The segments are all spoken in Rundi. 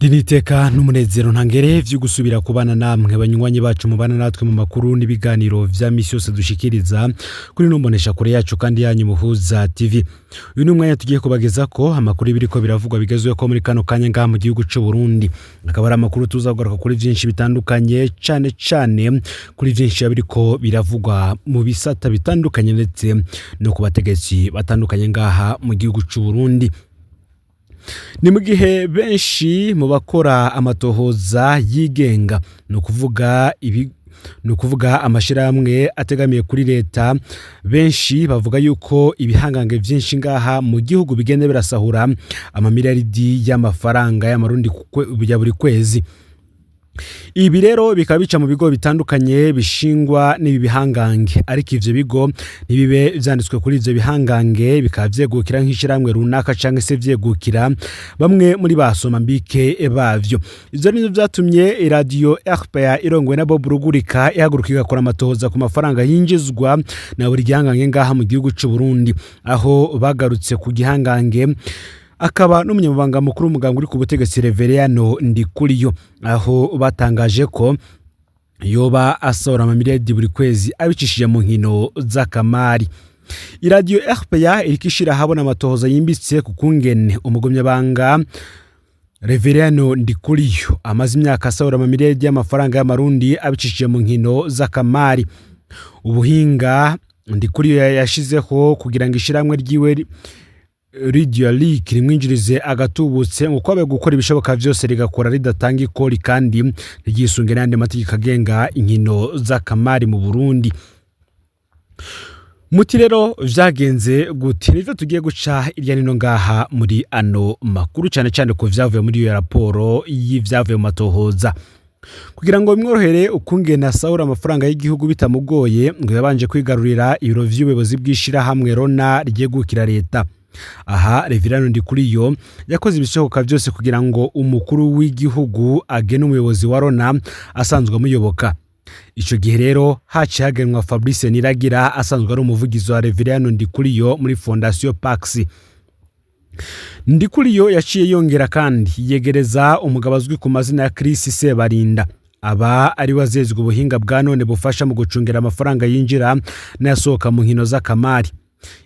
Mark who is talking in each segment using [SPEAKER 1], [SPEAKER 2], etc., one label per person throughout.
[SPEAKER 1] Niteka n'umunezero ntangere vyo gusubira kubana namwe banywanyi bacu mubana natwe mu makuru n'ibiganiro vya misi yose dushikiriza kuri numbonesha kure yacu kandi yanyu Muhuza TV. Uyu ni umwanya tugiye kubageza ko amakuru ibiriko biravugwa bigezweho ko muri kano kanya ngaha mu gihugu c'u Burundi. Akaba ari amakuru tuzagaruka kuri vyinshi bitandukanye, cane cane kuri vyinshi biriko biravugwa mu bisata bitandukanye ndetse no ku bategetsi batandukanye ngaha mu gihugu c'u Burundi. Ni mu gihe benshi mu bakora amatohoza yigenga, ni ukuvuga ibi, ni ukuvuga amashirahamwe ategamiye kuri leta, benshi bavuga yuko ibihangange vyinshi ngaha mu gihugu bigenda birasahura amamiliyaridi y'amafaranga y'amarundi ya buri kwezi. Ibi rero bikaba bica mu bigo bitandukanye bishingwa n'ibi bihangange, ariko ivyo bigo ntibibe vyanditswe kuri ivyo bihangange, bikaba vyegukira nk'ishirahamwe runaka canke se vyegukira bamwe muri basoma mbike bavyo. Ivyo nivyo vyatumye iradiyo RPA irongowe na Bob Rugurika ihaguruka igakora amatohoza ku mafaranga yinjizwa na buri gihangange ngaha mu gihugu c'u Burundi, aho bagarutse ku gihangange akaba n'umunyamabanga mukuru w'umugambwe uri ku butegetsi, Reveriyano Ndikuriyo, aho batangaje ko yoba asohora amamiliyaridi buri kwezi abicishije mu nkino z'akamari. Iradiyo RPA iriko ishira ahabona amatohoza yimbitse ku kungene umugumyabanga Reveriyano Ndikuriyo amaze imyaka asohora amamiliyaridi y'amafaranga y'amarundi abicishije mu nkino z'akamari. Ubuhinga Ndikuriyo yashizeho kugira ngo ishirahamwe ryiwe Radio League rimwinjirize agatubutse, ngo kwabe gukora ibishoboka vyose rigakora ridatanga ikori kandi ntiryisunge n'ayandi mategeko agenga inkino z'akamari mu Burundi. Muti rero vyagenze gute? Nivyo tugiye guca irya nino ngaha muri ano makuru, cane cane ko vyavuye muri iyo raporo y'ivyavuye mu matohoza. Kugira ngo bimworohere ukungene asahura amafaranga y'igihugu bitamugoye, ngo yabanje kwigarurira ibiro vy'ubuyobozi bw'ishirahamwe Rona ryegukira leta. Aha Reveriyano Ndikuriyo yakoze ibishoboka vyose kugira ngo umukuru w'igihugu agene umuyobozi wa Rona asanzwe amuyoboka. Ico gihe rero haciye hagenwa Fabrice Niragira, asanzwe ari umuvugizi wa Reveriyano Ndikuriyo muri Fondation Pax. Ndikuriyo yaciye yongera kandi yegereza umugabo azwi ku mazina ya Chris Sebarinda, aba ari we azezwe ubuhinga bwa none bufasha mu gucungira amafaranga yinjira n'ayasohoka mu nkino z'akamari.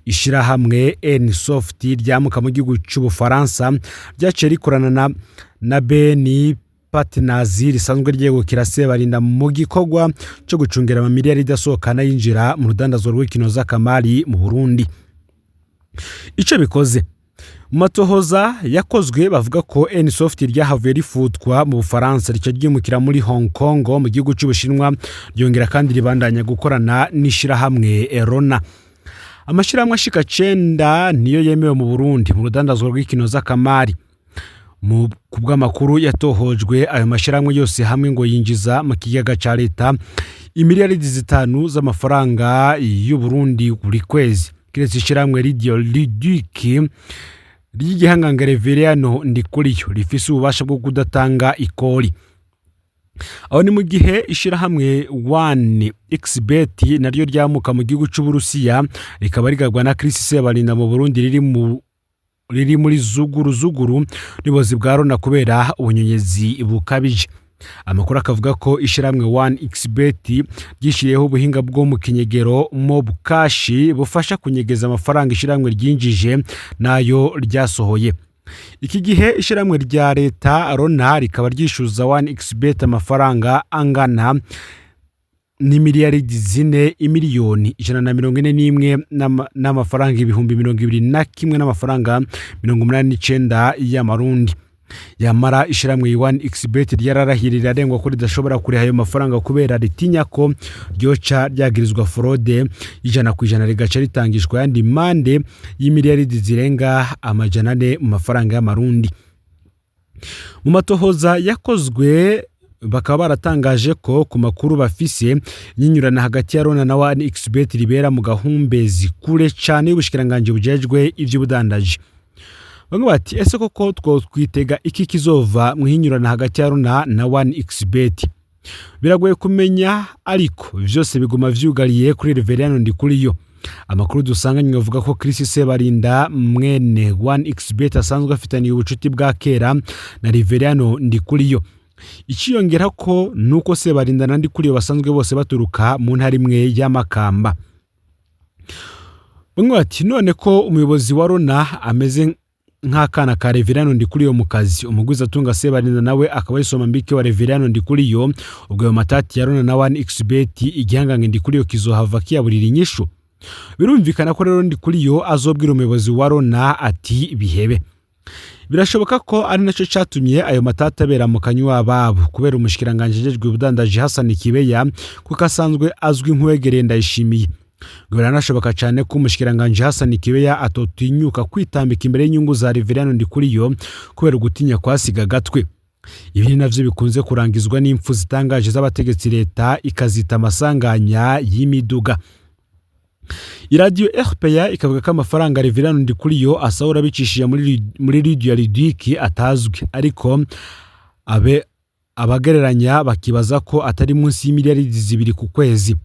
[SPEAKER 1] Ishirahamwe Nsoft ryamuka mu gihugu c'Ubufaransa ryaciye rikorana na Beni Partners risanzwe ryegukira Sebarinda mu gikorwa co gucungira amamiliyaridi asohoka n'ayinjira mu rudandazwa rw'inkino z'akamari mu Burundi. Ico bikoze, mu matohoza yakozwe bavuga ko Nsoft ryahavuye rifutwa mu Bufaransa, rica ryimukira muri Hong Kong mu gihugu c'Ubushinwa, ryongera kandi ribandanya gukorana n'ishirahamwe Rona. Amashirahamwe ashika 9 niyo yemewe mu Burundi mu rudandazwa rw'inkino z'akamari. Ku bw'amakuru yatohojwe, ayo mashirahamwe yose hamwe ngo yinjiza mu kigega ca leta imiliyaridi 5 z'amafaranga y'u Burundi buri kwezi, kiretse ishirahamwe Radio Ludique ry'igihangange Reveriyano Ndikuriyo rifise ububasha bwo kudatanga ikori. Aho ni mu gihe ishirahamwe One Xbet naryo ryamuka mu gihugu c'Uburusiya, rikaba rigabwa na Chris Sebarinda mu Burundi, riri muri zuguru zuguru n'ubuyobozi bwa Rona kubera ubunyonyezi bukabije. Amakuru akavuga ko ishyirahamwe One Xbet ryishyiriyeho ubuhinga bwo mu kinyegero, Mob Cash, bufasha kunyegeza amafaranga ishyirahamwe ryinjije n'ayo ryasohoye. Iki gihe ishyirahamwe rya leta Rona rikaba ryishyuza One Xbet amafaranga angana n'imiliyaridi 4, imiliyoni 141 n'amafaranga 21,000 n'amafaranga 89 y'amarundi. Yamara ishyirahamwe One Xbet ryararahiriye rirarengwa ko ridashobora kuriha ayo mafaranga, kubera ritinya ko ryoca ryagirizwa fraude 100%, rigaca ritangishwa ayandi mande y'imiliyaridi zirenga 400 mu mafaranga y'amarundi. Mu matohoza yakozwe bakaba baratangaje ko ku makuru bafise, inyinyurana hagati ya Rona na One Xbet ribera mu gahumbezi, kure cane y'ubushikiranganji bujejwe ivy'ubudandaji. Bamwe bati: "Ese koko twitega iki kizova mu hinyurana hagati ya Rona na One Xbet?" Biragoye kumenya, ariko vyose biguma vyugariye kuri Reveriyano Ndikuriyo. Amakuru dusanganywe avuga ko Chris Sebarinda mwene 1xBet asanzwe afitaniye ubucuti bwa kera na Reveriyano Ndikuriyo. Ikiyongera ko nuko Sebarinda na Ndikuriyo basanzwe bose baturuka mu ntara imwe y'Amakamba. Bamwe bati none ko umuyobozi wa Rona ameze nk'akana ka Reveriyano Ndikuriyo mu kazi, umugwizatunga Sebarinda nawe akaba ari somambike wa Reveriyano Ndikuriyo, ubwo ayo matati ya Rona na 1xBet igihangange Ndikuriyo kizohava kiyaburira inyishu. Birumvikana ko rero Ndikuriyo azobwira umuyobozi wa Rona ati bihebe. Birashoboka ko ari nacyo cyatumye ayo matati abera mu kanywa babo, kubera umushikiranganje ajejwe ubudandaji Hassan Kibeya, kuko asanzwe azwi nk'uwegereye Ndayishimiye. Ngo biranashoboka cyane ko umushikiranganje Hassan Kibeya atotinyuka kwitambika imbere y'inyungu za Reveriyano Ndikuriyo kubera ugutinya kwasiga agatwe. Ibi ni navyo bikunze kurangizwa n'impfu zitangaje z'abategetsi, leta ikazita amasanganya y'imiduga. Iradiyo RPA ikavuga ko amafaranga Reveriyano Ndikuriyo asahura abicishije muri Radio Ludic atazwi, ariko abe abagereranya bakibaza ko atari munsi y'imiliyaridi 2 ku kwezi.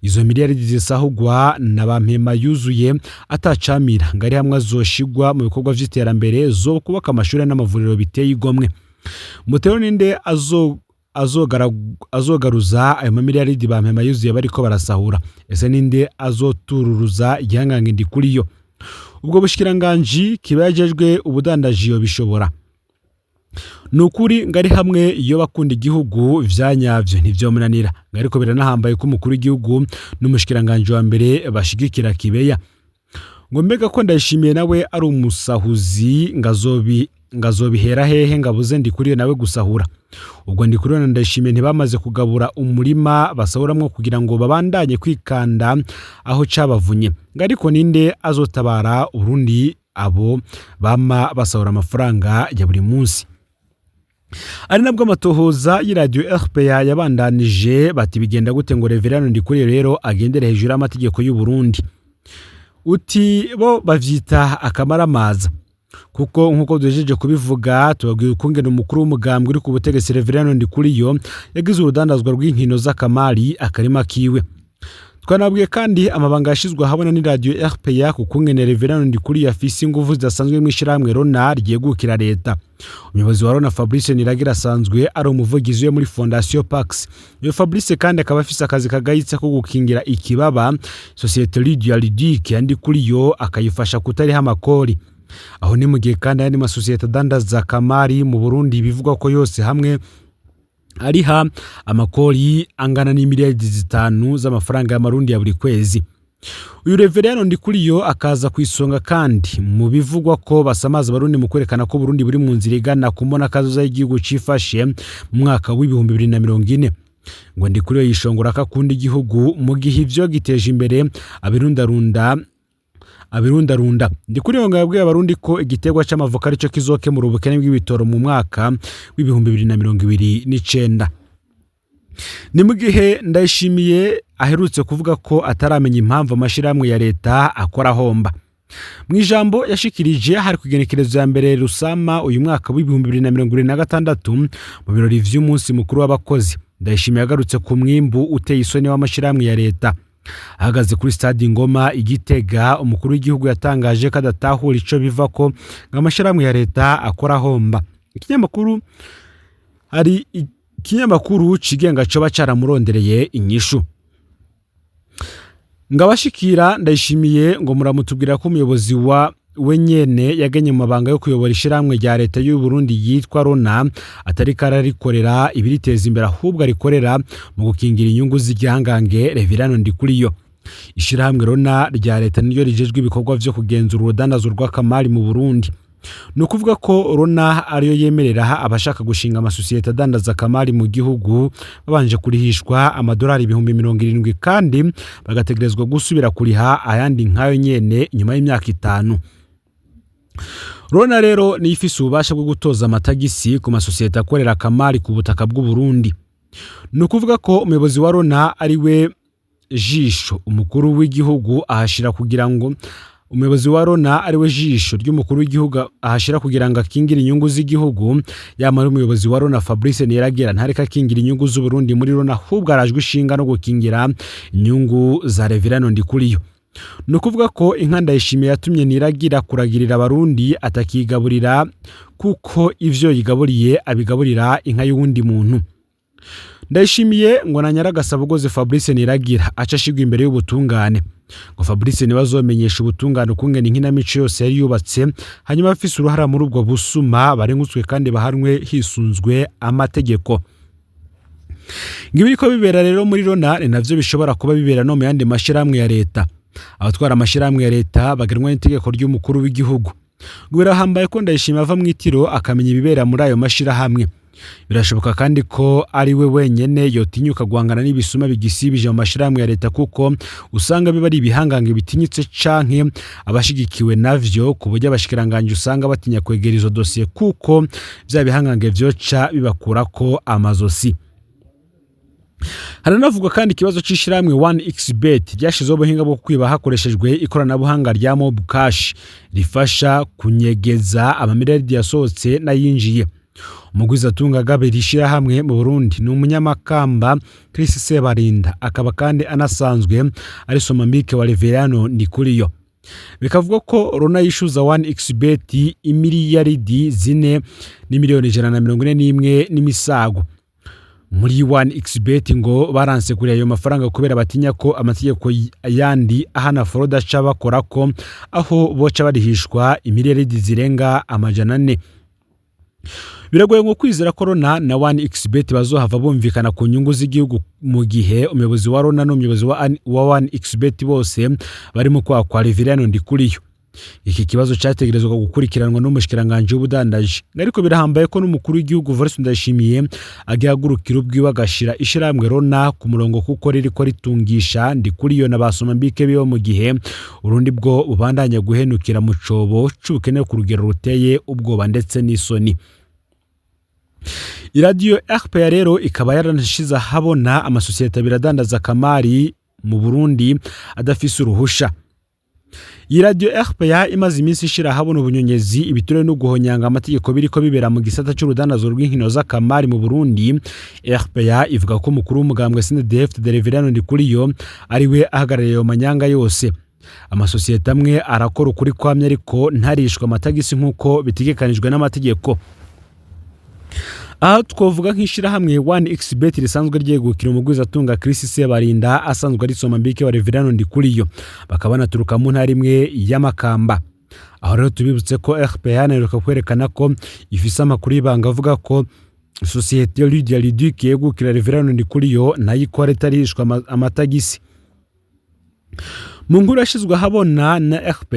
[SPEAKER 1] Izo miliyaridi zisahugwa na ba mpema yuzuye atacamira ngo ari hamwe azoshigwa mu bikorwa vy'iterambere zo kubaka amashuri n'amavuriro biteye igomwe. Mutero ninde azogaruza ayo mamiliyaridi ba mpema yuzuye bariko barasahura? Ese ninde azotururuza igihangange Ndikuriyo? Ubwo bushikiranganji kiba yajejwe ubudandaji yo bishobora? Ni ukuri ngo ari hamwe iyo bakunda igihugu vyanyavyo ntivyomunanira, ngo ariko biranahambaye ko umukuru w'igihugu n'umushikiranganje wa mbere bashigikira Kibeya. Ngo mbega ko Ndayishimiye nawe ari umusahuzi, ngazobihera hehe ngabuze Ndikuriyo nawe gusahura? Ubwo Ndikuriyo na Ndayishimiye ntibamaze kugabura umurima basahuramwo kugira ngo babandanye kwikanda aho cabavunye? Ngo ariko ninde azotabara Urundi abo bama basahura amafaranga ya buri munsi? Ari nabwo amatohoza y'iradiyo RPA yabandanije, bati bigenda gute ngo Reveriyano Ndikuriyo rero agendere hejuru y'amategeko y'u Burundi? Uti bo bavyita akamaramaza, kuko nk'uko duhejeje kubivuga, tubabwiye ukungene umukuru w'umugambwe uri ku butegetsi Reveriyano Ndikuriyo yagize urudandazwa rw'inkino z'akamari akarima kiwe. Twanabwiye kandi amabanga yashizwe ahabona n'iradiyo RPA ku kungene Reveriyano Ndikuriyo afise inguvu zidasanzwe mu ishirahamwe Rona ryegukira leta. Umuyobozi wa Rona Fabrice Niragira asanzwe ari umuvugizi we muri Fondation Pax. Uyo Fabrice kandi akaba afise akazi kagayitse ko gukingira ikibaba Société Lydia Ludic ya Ndikuriyo, akayifasha kutariha amakori. Aho ni mu gihe kandi ayandi masosiyete adandaza kamari mu Burundi bivugwa ko yose hamwe ariha amakori angana n'imiliyaridi 5 z'amafaranga y'amarundi ya buri kwezi. Uyu Reveriyano Ndikuriyo akaza ku isonga kandi mu bivugwa ko basamaza Abarundi mu kwerekana ko Burundi buri mu nzira igana ku mbonakazoza y'igihugu cifashe mu mwaka w'2040. Ngo Ndikuriyo yishongora ko akunda igihugu, mu gihe ivyo giteje imbere abirundarunda abirundarunda. Ndikuriyo ngo yabwiye Abarundi ko igiterwa c'amavoka arico kizokemura ubukene bw'ibitoro mu mwaka w'2029. Ni mu gihe Ndayishimiye aherutse kuvuga ko ataramenya impamvu amashirahamwe ya leta akora ahomba. Mu ijambo yashikirije hari ku igenekerezo ya 1 Rusama uyu mwaka w'2026 mu birori vy'umunsi mukuru w'abakozi, Ndayishimiye yagarutse ku mwimbu uteye isoni w'amashirahamwe ya leta. Ahagaze kuri stade Ingoma i Gitega, umukuru w'igihugu yatangaje ko adatahura ico biva ko ngo amashirahamwe ya leta akora ahomba. Ikinyamakuru hari ikinyamakuru cigenga coba caramurondereye inyishu. Ngabashikira Ndayishimiye ngo muramutubwira ko umuyobozi wa we nyene yagenye mu mabanga yo kuyobora ishirahamwe rya leta y'u Burundi yitwa Rona atari kararikorera ibiriteza imbere, ahubwo arikorera mu gukingira inyungu z'igihangange Reveriyano Ndikuriyo. Ishirahamwe Rona rya leta niryo rijejwe ibikorwa vyo kugenzura urudandazo rw'akamari mu Burundi. Ni ukuvuga ko Rona ariyo yemerera abashaka gushinga amasosiyete adandaza akamari mu gihugu babanje kurihishwa amadolari 70,000, kandi bagategerezwa gusubira kuriha ayandi nkayo nyene nyuma y'imyaka 5. Rona rero niyo ifise ububasha bwo gutoza amatagisi ku masosiyete akorera akamari ku butaka bw'u Burundi. Ni ukuvuga ko umuyobozi wa Rona ari we jisho umukuru w'igihugu ahashira kugira ngo umuyobozi wa Rona ari we jisho ry'umukuru w'igihugu ahashira kugira ngo akingire inyungu z'igihugu. Yamara umuyobozi wa Rona Fabrice Niragira ntareka akingira inyungu z'u Burundi muri Rona, ahubwo arajwe ishinga no gukingira inyungu za Reveriyano Ndikuriyo. Ni ukuvuga ko inka Ndayishimiye yatumye Niragira kuragirira Abarundi atakigaburira, kuko ivyo yigaburiye abigaburira inka y'uwundi muntu. Ndayishimiye ngo na Nyaragasabugozi Fabrice Niragira aca ashigwa imbere y'ubutungane, ngo Fabrice niwe azomenyesha ubutungane ukungene inkinamico yose yari yubatse, hanyuma abafise uruhara muri ubwo busuma barengutswe kandi bahanwe hisunzwe amategeko. Ngo ibiriko bibera rero muri Rona ni navyo bishobora kuba bibera no mu yandi mashirahamwe ya leta. Abatwara amashirahamwe ya leta bagenwa n'itegeko ry'umukuru w'igihugu. Ngo birahambaye ko Ndayishimiye ava mw'itiro akamenya ibibera muri ayo mashirahamwe. Birashoboka kandi ko ari we wenyene yotinyuka guhangana n'ibisuma bigisibije mu mashirahamwe ya leta, kuko usanga biba ari ibihangange bitinyitse canke abashigikiwe navyo, ku buryo abashikiranganji usanga batinya kwegera izo dosiye, kuko vya bihangange vyoca bibakurako amazosi. Haranavugwa kandi ikibazo c'ishirahamwe 1xBet ryashizeho ubuhinga bwo kwiba hakoreshejwe ikoranabuhanga rya MobiCash, rifasha kunyegeza amamiliyaridi yasohotse n'ayinjiye. Umugwizatunga agabira ishirahamwe mu Burundi ni umunyamakamba Chris Sebarinda, akaba kandi anasanzwe ari somambike wa Reverano Ndikuriyo. Bikavuga ko Rona yishuza 1xBet imiliyaridi 4 n'imiliyoni 141 n'imisago. Muri 1xBet ngo baranse kuriha ayo mafaranga kubera batinya ko amategeko yandi ahana fraude aca bakora ko aho boca barihishwa imiliyaridi zirenga 400. Biragoye ngo kwizera ko Rona na 1xBet bazohava bumvikana ku nyungu z'igihugu, mu gihe umuyobozi wa Rona n'umuyobozi wa 1xBet bose barimo kwa kwa Reverano Ndikuriyo. Iki kibazo cyategerezwa gukurikiranwa n'umushikiranganji w'ubudandaji, ariko birahambaye ko n'umukuru w'igihugu Evariste Ndayishimiye agihagurukira ubwiwe agashira ishirahamwe Rona ku murongo, kuko ririko ritungisha Ndikuriyo na basomambike biwe, mu gihe urundi bwo bubandanya guhenukira mu cobo c'ubukene ku rugero ruteye ubwoba ndetse n'isoni. Iradiyo RPA rero ikaba yaranashize ahabona amasosiyete abiri adandaza akamari mu Burundi adafise uruhusha. Iyi radiyo RPA imaze iminsi ishira ahabona ubunyonyezi, ibiture no guhonyanga amategeko biriko bibera mu gisata c'urudandazo rw'inkino z'akamari mu Burundi. RPA ivuga ko umukuru w'umugambwe CNDD-FDD Reverano Ndikuriyo ari we ahagarariye ayo manyanga yose. Amasosiyete amwe arakora ukuri kwamye, ariko ntarishwe amatagisi nk'uko bitegekanijwe n'amategeko. Aha twavuga nk'ishirahamwe 1xBet risanzwe ryegukira umugwizatunga Chris Sebarinda, asanzwe ari somambike wa Reverano Ndikuriyo, bakaba banaturuka mu ntara imwe y'Amakamba. Aho rero tubibutse ko RPA yanaheruka kwerekana ko ifise amakuru y'ibanga avuga ko sosiyete Lydia Ludic yegukira Reverano Ndikuriyo nayo ikora itarishwa amatagisi. Mu nkuru yashyizwe ahabona na RPA,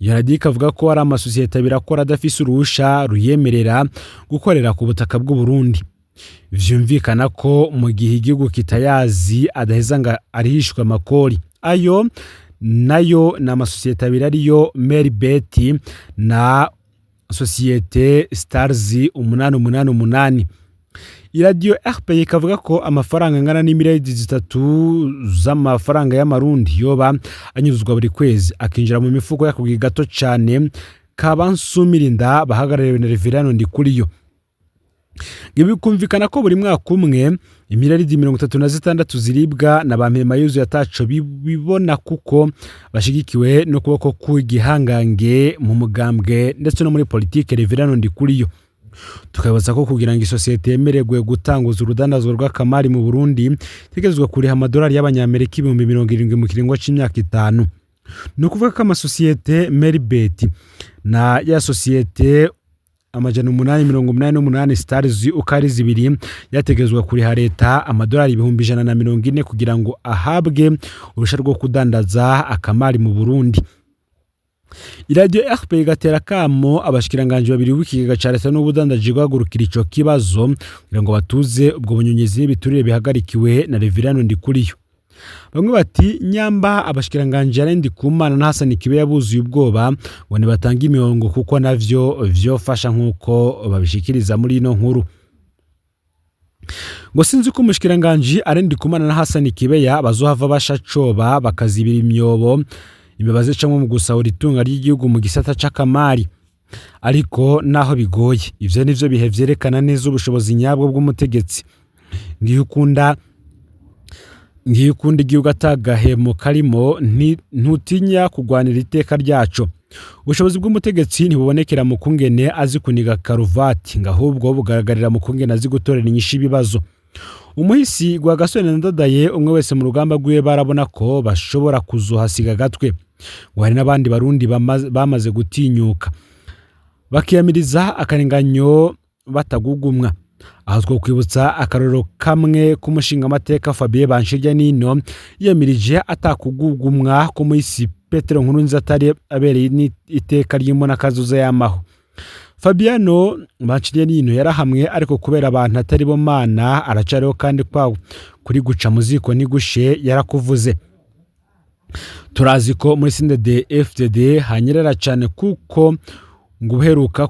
[SPEAKER 1] iyo radiyo ikavuga ko hari amasosiyete abiri akora adafise uruhusha ruyemerera gukorera ku butaka bw'u Burundi. Vyumvikana ko mu gihe igihugu kitayazi adaheza ngo arihishwe amakori. Ayo nayo ni amasosiyete abiri, ariyo Meribet na sosiyete Stars 888. Iradiyo RPA ikavuga ko amafaranga angana n'imiliyaridi 3 z'amafaranga y'amarundi yoba anyuzwa buri kwezi akinjira mu mifuko y'akagwi gato cyane kabansumirinda bahagarariwe na Reverano Ndikuriyo. Ibi bikumvikana ko buri mwaka umwe imiliyaridi 36 ziribwa na ba mpema ataco bibona, kuko bashigikiwe n'ukuboko kw'igihangange mu mugambwe ndetse no muri politike Reverano Ndikuriyo. Tukabaza ko kugira ngo isosiyete yemererwe gutanguza urudandazwa rw'akamari mu Burundi itegerezwa kuriha amadolari y'abanyamerika 70,000 mu kiringo c'imyaka 5. Ni ukuvuga ko amasosiyete Meribet na ya sosiyete 888 Stars uko ari zibiri yategerezwa kuriha leta amadolari 140,000 kugira ngo ahabwe uruhushya rwo kudandaza akamari mu Burundi. Iradiyo RP igatera akamo abashikiranganji babiri b'ikigega ca leta n'ubudandaji guhagurukira ico kibazo kugira ngo batuze ubwo bunyonyezi n'ibiturire bihagarikiwe na Reverano Ndikuriyo. Bamwe bati nyamba abashikiranganji Alain Ndikumana na Hassan Kibeya buzuye ubwoba, ngo nibatange imihongo kuko navyo vyofasha, nk'uko babishikiriza muri ino nkuru. Ngo sinzi ko umushikiranganji Alain Ndikumana na Hassan Kibeya bazohava basha coba bakazibira imyobo imbeba zicamwo mu gusahura itunga ry'igihugu mu gisata c'akamari. Ariko naho bigoye, ivyo nivyo bihe vyerekana neza ubushobozi nyabwo bw'umutegetsi. Ngiyo ukunda Ngiyo ukunda igihugu atagahemo karimo, ntutinya kugwanira iteka ryaco. Ubushobozi bw'umutegetsi ntibubonekera mu kungene azi kuniga karuvati, ngo ahubwo bugaragarira mu kungene azi gutorera inyishu ibibazo. Umuhisi Rwagasore na Ndadaye, umwe wese mu rugamba rwiwe, barabona ko bashobora kuzohasiga agatwe. Ngo hari n'abandi Barundi bamaze gutinyuka bakiyamiriza akarenganyo batagugumwa. Aho twokwibutsa akarorero kamwe k'umushingamateka Fabien Banshirya Nino, yiyamirije atakugugumwa ko muhisi Petero Nkurunziza atari abereye iteka ry'imbonakazoza yamaho. Fabiano Banshirya Nino yarahamwe, ariko kubera abantu atari bo mana aracariho, kandi kwa kuri guca mu ziko ntigushe yarakuvuze. Turazi ko muri CNDD FDD hanyerera cyane, kuko ngo uheruka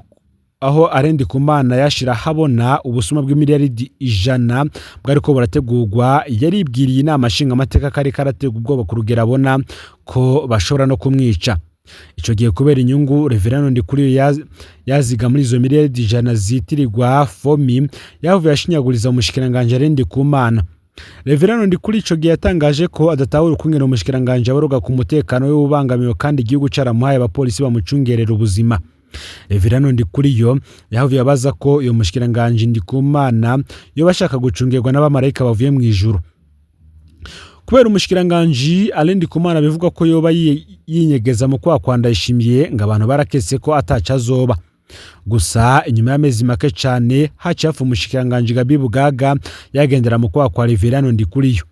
[SPEAKER 1] aho Alain Ndikumana yashira habona ubusuma bw'imiliyaridi 100 bwariko burategurwa, yaribwiriye inama nshingamateka kari karategwa ubwoba ku rugero abona ko bashobora no kumwica. Ico gihe, kubera inyungu Reverend Ndikuriyo yaziga muri izo miliyaridi 100 zitirirwa FOMI, yavuye ashinyaguriza umushikiranganji Alain Ndikumana. Reverend Ndikuri ico gihe yatangaje ko adatahura ukungene umushikiranganji aboroga ku mutekano we ubangamiwe kandi igihugu caramuhaye abapolisi bamucungerera ubuzima. Reverend Ndikuriyo yahavuye abaza ko uyo mushikiranganji Ndikumana yoba ashaka gucungerwa n'abamarayika bavuye mu ijuru. Kubera umushikiranganji Alain Ndikumana bivugwa ko yoba yinyegeza mu kwa kwa Ndayishimiye, ngo abantu baraketse ko ataco azoba. Gusa inyuma y'amezi make cane haciye hapfa umushikiranganji Gabi Bugaga yagendera mu kwa kwa Reverend Ndikuriyo.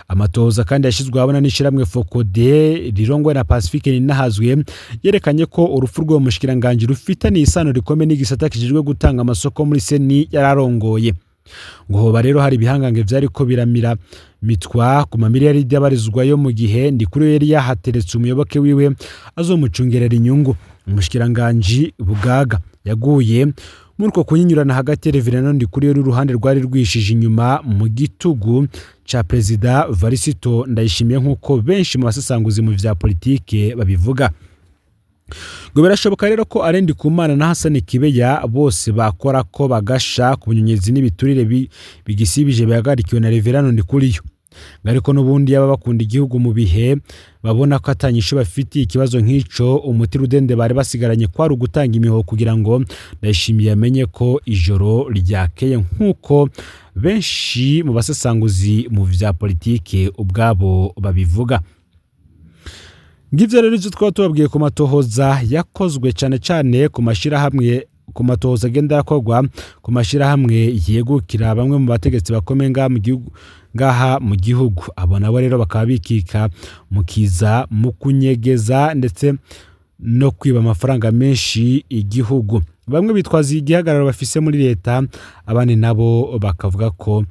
[SPEAKER 1] Amatohoza kandi yashyizwe ahabona n'ishyirahamwe FOCODE rirongwe na Pacifique Ninahazwe yerekanye ko urupfu rw'uwo mushikiranganji rufitaniye isano rikomeye n'igisata kijejwe gutanga amasoko muri CENI yararongoye. Ngo hoba rero hari ibihangange vyariko biramira mitwa ku mamiliyaridi abarizwayo, mu gihe Ndikuriyo yari yahateretse umuyoboke wiwe azomucungerera inyungu. Umushikiranganji Bugaga yaguye muri uko kunyinyurana hagati ya Reverend Ndikuriyo n'uruhande rwari rwishije inyuma mu gitugu ca Perezida Varisito Ndayishimiye, nk'uko benshi mu basesanguzi mu vya politike babivuga. Ngo birashoboka rero ko Alain Ndikumana na Hassan Kibeya bose bakora ko bagasha ku bunyonyezi n'ibiturire bigisibije bihagarikiwe na Reverend Ndikuriyo. Ariko n'ubundi yaba bakunda igihugu, mu bihe babona ko atanyishu bafitiye ikibazo nk'ico, umuti rudende bari basigaranye kwari ugutanga imihoho kugira ngo Ndayishimiye amenye ko ijoro ryakeye, nk'uko benshi mu basesanguzi mu vya politike ubwabo babivuga. Ngivyo rero ivyo twaba tubabwiye ku matohoza yakozwe cane cane ku mashirahamwe, ku matohoza agenda arakorwa ku mashirahamwe yegukira bamwe mu bategetsi bakomeye ngaha mu gihugu. Ngaha mu gihugu abo nabo rero bakaba bikika mu kiza mu kunyegeza ndetse no kwiba amafaranga menshi igihugu. Bamwe bitwaza igihagararo bafise muri leta, abandi nabo bakavuga ko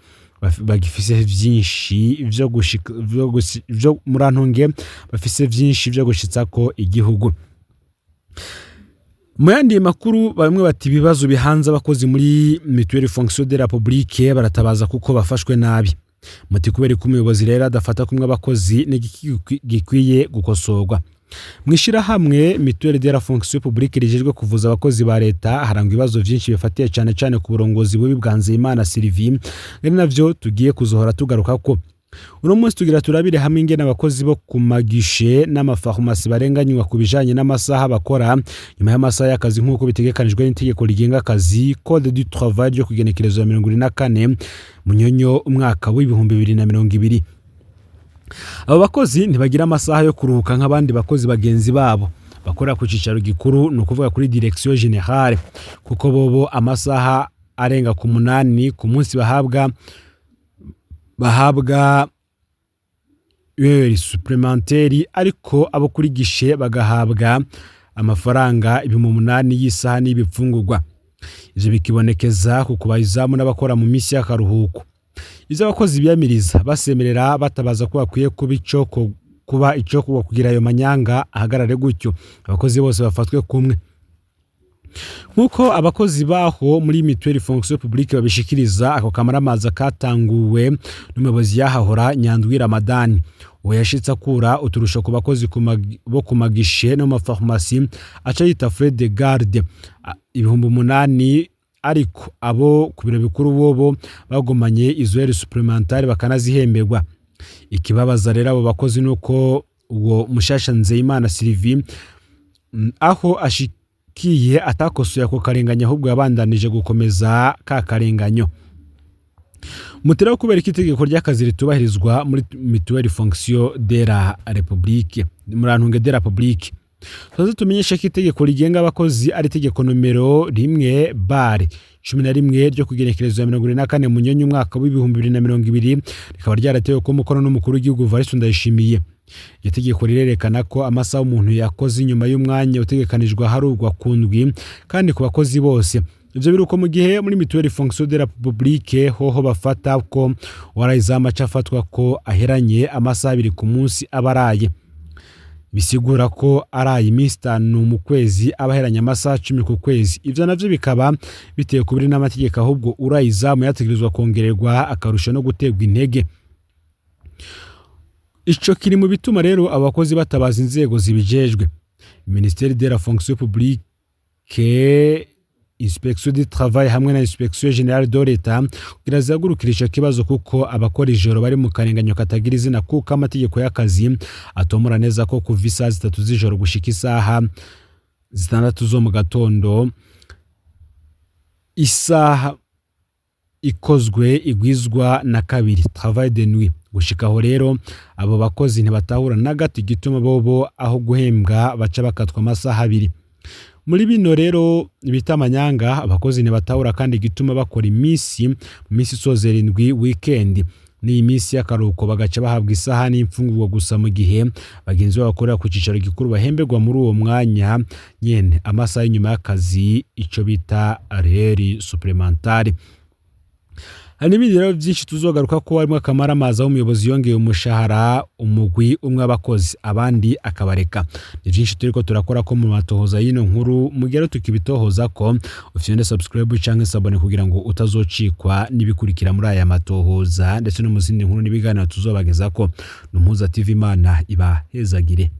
[SPEAKER 1] bagifise vyinshi vyo gushika vyo murantunge, bafise vyinshi vyo gushitsako igihugu. Mu yandi makuru, bamwe bati ibibazo bihanze abakozi muri Mutuelle Fonction de la Publique, baratabaza kuko bafashwe nabi. Muti kubera ko umuyobozi rero adafata kumwe abakozi, n'igiki gikwiye gukosorwa mu ishyirahamwe Mutuelle de la Fonction Publique rijejwe kuvuza abakozi ba leta? Harangwa ibibazo vyinshi bifatiye cyane cyane ku burongozi bubi bwa Nzeyimana Sylvie, ari navyo tugiye kuzohora tugaruka ko. Uno munsi tugira turabire hamwe ingene abakozi bo ku magishe n'amafarumasi barenganywa ku bijanye n'amasaha bakora nyuma y'amasaha y'akazi, nk'uko bitegekanijwe n'itegeko rigenga akazi, Code du travail, ryo kugenekerezo ya 74 Munyonyo umwaka w'2020. Abo bakozi ntibagira amasaha yo kuruhuka nk'abandi bakozi bagenzi babo bakorera ku cicaro gikuru, ni ukuvuga kuri direction générale, kuko bobo amasaha arenga ku 8 ku munsi bahabwa heures supplémentaires, ariko abo kuri guichet bagahabwa amafaranga 8,000 y'isaha n'ibifungurwa. Ivyo bikibonekeza ku kubahizamu n'abakora mu minsi y'akaruhuko. Ivyo abakozi biyamiriza basemerera batabaza ko bakwiye kuba ico kugira ayo manyanga ahagarare, gutyo abakozi bose bafatwe kumwe. Nk'uko abakozi baho muri Mutuelle Fonction Publique babishikiriza, ako kamaramaza katanguwe n'umuyobozi yahahora, Nyandwi Ramadani. Uwo yashitse akura uturusho ku bakozi bo ku magishe no mu mafarumasi, aca yita frais de garde 8,000, ariko abo ku biro bikuru bobo bagumanye izo heures supplémentaires bakanazihemberwa. Ikibabaza rero abo bakozi nuko uwo mushasha Nzeyimana Sylvie, aho ashikiye, atakosoye ako karenganyo, ahubwo yabandanije gukomeza ka karenganyo. Muteraho kubera ko itegeko ry'akazi ritubahirizwa muri Mutuelle Fonction de la République, murantunge, de la Publique. Tuze tumenyeshe ko itegeko rigenga abakozi ari itegeko nomero 1/11 ryo kugenekerezo ya 74 Munyonyo umwaka w'2020, rikaba ryaratewe ko umukono n'umukuru w'igihugu Evariste Ndayishimiye. Iryo tegeko rirerekana ko amasaha umuntu yakoze inyuma y'umwanya utegekanijwe aharurwa ku ndwi kandi ku bakozi bose. Ivyo biruko mu gihe muri Mutuelle Fonction de la Publique hoho bafata ko warayizamu aca afatwa ko aheranye amasaha 2 ku munsi aba araye, bisigura ko araye iminsi 5 mu kwezi aba aheranye amasaha 10 ku kwezi. Ivyo navyo bikaba biteye kubiri n'amategeko, ahubwo urayizamu yategerezwa kongererwa akarusho no guterwa intege. Ico kiri mu bituma rero abakozi batabaza inzego zibijejwe, Ministère de la Fonction Publique, Inspection du Travail hamwe na Inspection Générale de l'État, kugira zihagurukire ico kibazo, kuko abakora ijoro bari mu karenganyo katagira izina, kuko amategeko y'akazi atomora neza ko kuva isaha 3 z'ijoro gushika isaha 6 zo mu gatondo, isaha ikozwe igwizwa na kabiri, travail de nuit. Gushika aho rero abo bakozi ntibatahura na gato igituma bobo aho guhembwa baca bakatwa amasaha 2. Muri bino rero bita amanyanga, abakozi ntibatahura kandi igituma bakora iminsi mu minsi isozera indwi, weekend, n'iyi minsi y'akaruhuko, bagaca bahabwa isaha n'imfungurwa gusa, mu gihe bagenzi babo bakorera ku cicaro gikuru bahemberwa muri uwo mwanya nyene amasaha y'inyuma y'akazi, ico bita heures supplémentaires. Hari n'ibindi rero byinshi tuzogaruka ko harimo akamaramaza aho umuyobozi yongeye umushahara umugwi umwe w'abakozi, abandi akabareka. Ni byinshi turiko turakora ko mu matohoza y'ino nkuru. Mugero tukibitohoza ko ufyonde subscribe canke s'abonner kugira ngo utazocikwa n'ibikurikira muri aya matohoza ndetse no mu zindi nkuru n'ibiganiro tuzobageza ko. N'Umuhuza TV, Imana ibahezagire.